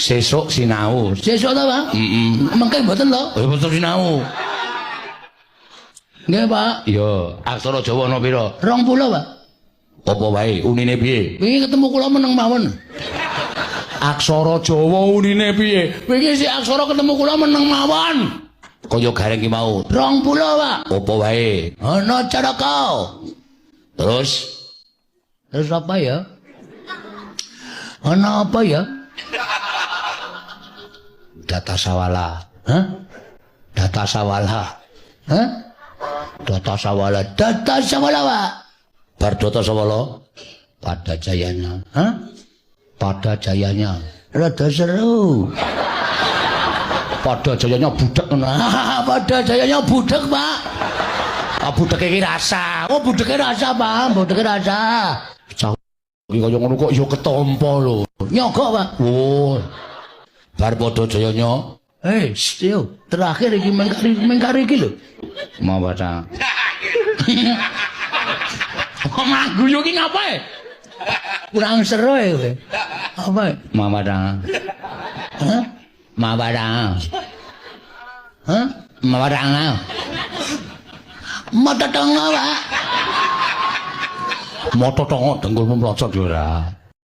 Sesuk sinau. Sesuk ta, Pak? Heeh. Mengke mboten lho. Oh, betul sinau. Nggih, Pak. Iya, aksara Jawa ana pira? 20, Pak. Apa wae? Unine piye? Wingi ketemu kula meneng mawon. Aksara Jawa unine piye? Wingi si aksara ketemu kula meneng mawon. Kaya gareng ki mau. 20, Pak. Apa wae? Ana caraka. Terus Terus apa ya? Ana apa ya? Data sawala. Hah? Data sawala. Hah? Data sawala. Data sawala, Pak. Bar data sawala Pada jayanya. Hah? Pada jayanya. Rada seru. Pada jayanya budek ngono. Pada jayanya budek, Pak. Ah, budeke iki rasa. Oh, budeke rasa, Pak. Budeke rasa. Cah iki kaya ngono kok ya ketampa lho. Nyogok, Pak. Oh. Bar padha jayanya Eh, yo, terakhir iki mengkari mengkari iki lho. mau baca. Kok guyu iki ngapae? Kurang seru ya kowe. Apa? Mau baca. Hah? Mau baca. Hah? Mau baca. Mata tengah, Pak. Moto tongo dengkulmu mlocot ya ora.